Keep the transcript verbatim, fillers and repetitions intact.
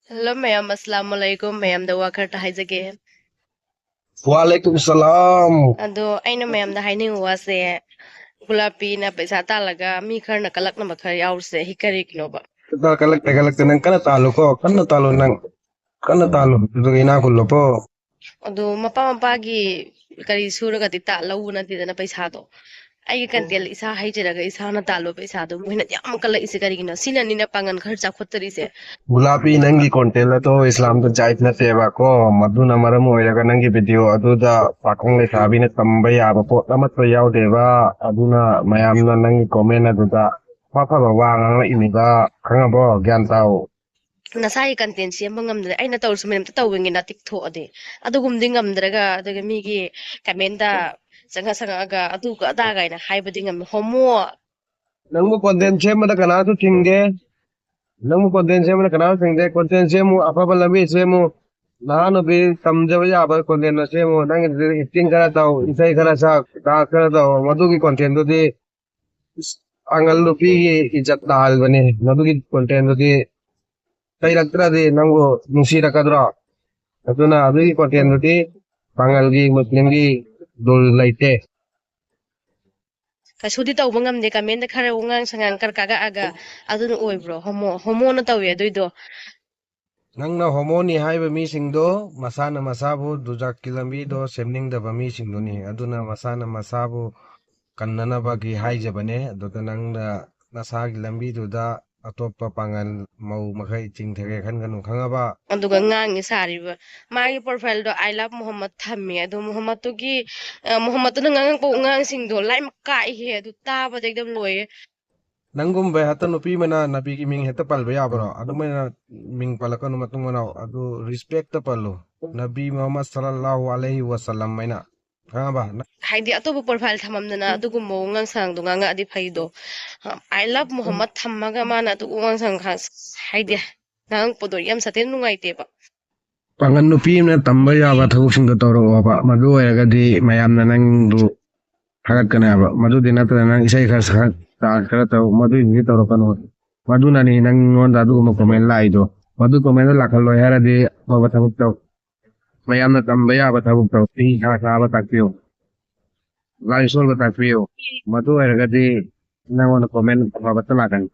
Hello ꯃꯌꯥꯝ, ꯑꯁꯂꯥꯃꯨ ꯑꯂꯥꯏꯀꯨꯝ꯫ ꯃꯌꯥꯝꯗ ꯋꯥ ꯈꯔꯇ ꯍꯥꯏꯖꯒꯦ꯫ ꯋꯥꯂꯩꯀꯨꯝ ꯁꯂꯥꯝ꯫ ꯑꯗꯣ ꯑꯩꯅ ꯃꯌꯥꯝꯗ ꯍꯥꯏꯅꯤꯡꯕ ꯋꯥꯁꯦ, ꯒꯨꯂꯥꯄꯤꯅ ꯄꯩꯁꯥ ꯇꯥꯜꯂꯒ ꯃꯤ ꯈꯔꯅ ꯀꯜꯂꯛꯅꯕ ꯈꯔ ꯌꯥꯎꯔꯤꯁꯦ, ꯁꯤ ꯀꯔꯤꯒꯤꯅꯣꯕ? ꯀꯜꯂꯛꯇꯦ, ꯀꯜꯂꯛꯇꯦ, ꯅꯪ ꯀꯟꯅ ꯇꯥꯜꯂꯨꯀꯣ, ꯀꯟꯅ ꯇꯥꯜꯂꯨ, ꯅꯪ ꯀꯟꯅ ꯇꯥꯜꯂꯨ, ꯑꯗꯨꯒ ꯏꯅꯥꯛ ꯈꯨꯜꯂꯣꯀꯣ꯫ ꯑꯗꯣ ꯃꯄꯥ ꯃꯄꯥꯒꯤ ꯀꯔꯤ ꯁꯨꯔꯒꯗꯤ ꯇꯥꯜ ꯂꯧꯕ ꯅꯠꯇꯦꯗꯅ ꯄꯩꯁꯥꯗꯣ꯫ ꯑꯩꯒꯤ ꯀꯟꯇꯦꯟ ꯏꯁꯥ ꯍꯩꯖꯔꯒ ꯏꯁꯥꯅ ꯇꯥꯜꯂꯨꯕ ꯄꯩꯁꯥꯗꯣ ꯃꯣꯏꯅ ꯌꯥꯝ ꯀꯜꯂꯛꯏꯁꯦ ꯀꯔꯤꯒꯤꯅꯣ? ꯁꯤꯅꯅꯤꯅ ꯄꯥꯡꯒꯜ ꯈꯔ ꯆꯥꯎꯈꯠꯇꯔꯤꯁꯦ꯫ ꯒꯨꯂꯥꯄꯤ, ꯅꯪꯒꯤ ꯀꯣꯟꯇꯦꯟ ꯑꯗꯣ ꯏꯁꯂꯥꯝꯗ ꯖꯥꯏꯖ ꯅꯠꯇꯦꯕ ꯀꯣ, ꯃꯗꯨꯅ ꯃꯔꯝ ꯑꯣꯏꯔꯒ ꯅꯪꯒꯤ ꯚꯤꯗꯤꯑꯣ ꯑꯗꯨꯗ ꯄꯥꯈꯪ ꯂꯩꯁꯥꯕꯤꯅ ꯇꯝꯕ ꯌꯥꯕ ꯄꯣꯠ ꯑꯃꯠꯇ ꯌꯥꯎꯗꯦꯕ꯫ ꯑꯗꯨꯅ ꯃꯌꯥꯝꯅ ꯅꯪꯒꯤ ꯀꯣꯃꯦꯟ ꯑꯗꯨꯗ ꯑꯐ ꯑꯐꯕ ꯋꯥ ꯉꯥꯡꯂꯛꯏꯅꯤꯕ, ꯈꯪꯉꯕꯣ? ꯒ꯭ꯌꯥꯟ ꯇꯥꯎ꯫ ꯅꯁꯥꯒꯤ ꯀꯟꯇꯦꯟ ꯁꯦꯝꯕ ꯉꯝꯗ꯭ꯔꯦ, ꯑꯩꯅ ꯇꯧꯔꯁꯨ ꯃꯌꯥꯝꯇ ꯇꯧꯋꯤꯉꯤꯅ ꯇꯤꯛꯊꯣꯛꯑꯗꯤ꯫ ꯑꯗꯨꯒꯨꯝꯕꯗꯤ ꯉꯝꯗ꯭ꯔꯒ ꯑꯗꯨꯒ ꯃꯤꯒꯤ ꯀꯃꯦꯟꯗ ꯆꯪꯉ ꯆꯪꯉꯛꯑꯒ ꯑꯗꯨꯒ ꯑꯗꯥ ꯀꯥꯏꯅ ꯍꯥꯏꯕꯗꯤ ꯉꯝꯃꯤ꯫ ꯍꯣꯃꯣ꯫ ꯅꯪꯕꯨ ꯀꯣꯟꯇꯦꯟ ꯁꯦꯝꯕꯗ ꯀꯅꯥꯁꯨ ꯊꯤꯡꯗꯦ꯫ ꯅꯪꯕꯨ ꯀꯣꯟꯇꯦꯟ ꯁꯦꯝꯕꯗ ꯀꯅꯥꯁꯨ ꯊꯤꯡꯗꯦ꯫ ꯀꯣꯟꯇꯦꯟ ꯁꯦꯝꯃꯨ, ꯑꯐꯕ ꯂꯝꯕꯤ ꯁꯦꯝꯃꯨ꯫ ꯅꯍꯥ ꯅꯨꯄꯤ ꯇꯝꯖꯕ ꯌꯥꯕ ꯀꯣꯟꯇꯦꯟꯗꯣ ꯁꯦꯝꯃꯨ꯫ ꯅꯪꯒꯤꯗꯨꯗꯤ ꯑꯦꯛꯇꯤꯡ ꯈꯔ ꯇꯧ, ꯏꯁꯩ ꯈꯔ ꯁꯛ, ꯗꯥꯟꯁ ꯈꯔ ꯇꯧ꯫ ꯃꯗꯨꯒꯤ ꯀꯣꯟꯇꯦꯟꯗꯨꯗꯤ ꯏꯁ, ꯄꯥꯡꯒꯜ ꯅꯨꯄꯤꯒꯤ ꯏꯖꯠ ꯇꯥꯍꯜꯕꯅꯤ꯫ ꯃꯗꯨꯒꯤ ꯀꯣꯟꯇꯦꯟꯗꯨꯗꯤ ꯂꯩꯔꯛꯇ꯭ꯔꯗꯤ ꯅꯪꯕꯨ ꯅꯨꯡꯁꯤꯔꯛꯀꯗ꯭ꯔꯣ? ꯑꯗꯨꯅ ꯑꯗꯨꯒꯤ ꯀꯣꯟꯇꯦꯟꯗꯨꯗꯤ ꯄꯥꯡꯒꯜꯒꯤ, ꯃꯨꯁꯂꯤꯝꯒꯤ ꯔꯨꯜ ꯂꯩꯇꯦ꯫ ꯀꯩꯁꯨꯗꯤ ꯇꯧꯕ ꯉꯝꯗꯦ꯫ ꯀꯃꯦꯟꯗ ꯈꯔ ꯋꯥꯉꯥꯡ ꯁꯉꯥꯡ ꯈꯔ ꯀꯥꯒꯛꯑꯒ ꯑꯗꯨꯅ ꯑꯣꯏꯕ꯭ꯔꯣ? ꯍꯣꯃꯣ, ꯍꯣꯃꯣꯅ ꯇꯧꯋꯦ ꯑꯗꯨꯏꯗꯣ꯫ ꯅꯪꯅ ꯍꯣꯃꯣꯅꯤ ꯍꯥꯏꯕ ꯃꯤꯁꯤꯡꯗꯣ ꯃꯁꯥꯅ ꯃꯁꯥꯕꯨ ꯗꯨꯖꯥꯛꯀꯤ ꯂꯝꯕꯤꯗꯣ ꯁꯦꯝꯅꯤꯡꯗꯕ ꯃꯤꯁꯤꯡꯗꯨꯅꯤ꯫ ꯑꯗꯨꯅ ꯃꯁꯥꯅ ꯃꯁꯥꯕꯨ ꯀꯟꯅꯅꯕꯒꯤ ꯍꯥꯏꯖꯕꯅꯦ꯫ ꯑꯗꯨꯗ ꯅꯪꯅ ꯅꯁꯥꯒꯤ ꯂꯝꯕꯤꯗꯨꯗ ꯑꯇꯣꯞꯄ ꯄꯥꯡꯒꯜ ꯃꯧ ꯃꯈꯩ ꯆꯤꯡꯊꯒꯦ ꯈꯟꯒꯅꯨ, ꯈꯪꯉꯕ? ꯑꯗꯨꯒ ꯉꯥꯡꯉꯤ ꯁꯥꯔꯤꯕ꯫ ꯃꯥꯒꯤ ꯄ꯭ꯔꯣꯐꯥꯏꯜꯗꯣ "I love ꯃꯨꯍꯝꯃꯗ" ꯊꯝꯃꯦ꯫ ꯑꯗꯣ ꯃꯨꯍꯝꯃꯗꯇꯨꯒꯤ, ꯑ, ꯃꯨꯍꯝꯃꯗꯇꯨꯅ ꯉꯥꯡꯉꯛꯄ ꯋꯥꯉꯥꯡꯁꯤꯡꯗꯣ ꯂꯥꯏꯃꯛ ꯀꯥꯛꯏꯍꯦ꯫ ꯑꯗꯨ ꯇꯥꯕꯗ ꯑꯦꯛꯗꯝ ꯂꯣꯏꯔꯦ꯫ ꯅꯪꯒꯨꯝꯕ ꯍꯦꯛꯇ ꯅꯨꯄꯤ ꯑꯃꯅ ꯅꯨꯄꯤꯒꯤ ꯃꯤꯡ ꯍꯦꯛꯇ ꯄꯜꯕ ꯌꯥꯕ꯭ꯔꯣ? ꯑꯗꯨꯃꯥꯏꯅ ꯃꯤꯡ ꯄꯜꯂꯛꯀꯅꯨ ꯃꯇꯨꯡ ꯃꯅꯥꯎ꯫ ꯑꯗꯨ ꯔꯦꯁꯄꯦꯛꯇ ꯄꯜꯂꯨ꯫ ꯅꯕꯤ ꯃꯨꯍꯝꯃꯗ ꯁꯜꯂꯜꯂꯥꯍꯨ ꯑꯂꯩꯍꯤ ꯋꯥꯁꯜꯂꯝ ꯍꯥꯏꯅ꯫ ꯈꯪꯉꯕ? ꯅ- ꯍꯥꯏꯗꯤ ꯑꯇꯣꯞꯄ ꯄ꯭ꯔꯣꯐꯥꯏꯜ ꯊꯝꯃꯝꯗꯅ ꯑꯗꯨꯒꯨꯝꯕ ꯋꯥꯉꯥꯡ ꯁꯉꯥꯡꯗꯣ ꯉꯥꯡꯉꯛꯑꯗꯤ ꯐꯩꯗꯣ꯫ "I love ꯃꯨꯍꯝꯃꯗ" ꯊꯝꯃꯒ ꯃꯥꯅ ꯑꯗꯨ ꯋꯥꯉꯥꯡ ꯁꯉꯥꯡ ꯈ-, ꯍꯥꯏꯗꯤ ꯉꯥꯡꯉꯛꯄꯗꯣ ꯌꯥꯝ ꯁꯥꯊꯤꯅ ꯅꯨꯡꯉꯥꯏꯇꯦꯕ꯫ ꯄꯥꯡꯒꯜ ꯅꯨꯄꯤ ꯑꯃꯅ ꯇꯝꯕ ꯌꯥꯕ ꯊꯕꯛꯁꯤꯡꯗꯣ ꯇꯧꯔꯛꯑꯣꯕ꯫ ꯃꯗꯨ ꯑꯣꯏꯔꯒꯗꯤ ꯃꯌꯥꯝꯅ ꯅꯪꯕꯨ ꯊꯥꯒꯠꯀꯅꯦꯕ꯫ ꯃꯗꯨꯗꯤ ꯅꯠꯇꯅ ꯅꯪ ꯏꯁꯩ ꯈꯔ ꯁꯛ, ꯗꯥꯟꯁ ꯈꯔ ꯇꯧ, ꯃꯗꯨꯏꯗꯨꯗꯤ ꯇꯧꯔꯛꯀꯅꯨ꯫ ꯃꯗꯨꯅꯅꯤ ꯅꯪꯉꯣꯟꯗ ꯑꯗꯨꯒꯨꯝꯕ ꯀꯣꯃꯦꯟ ꯂꯥꯛꯏꯗꯣ꯫ ꯃꯗꯨ ꯀꯃꯦꯟꯗ ꯂꯥꯛꯍꯜꯂꯣꯏ ꯍꯥꯏꯔꯗꯤ ꯑꯐꯕ ꯊꯕꯛ ꯇꯧ꯫ ꯃꯌꯥꯝꯅ ꯇꯝꯕ ꯌꯥꯕ ꯊꯕꯛ ꯇꯧ꯫ ꯐꯤ ꯁꯥ ꯁꯥꯕ ꯇꯥꯛꯄꯤꯌꯨ꯫ ꯂꯥꯏ ꯁꯣꯟꯕ ꯇꯥꯛꯄꯤꯌꯨ꯫ ꯃꯗꯨ ꯑꯣꯏꯔꯒꯗꯤ ꯅꯪꯉꯣꯟꯗ ꯀꯣꯃꯦꯟ ꯑꯐꯕꯇ ꯂꯥꯛꯀꯅꯤ꯫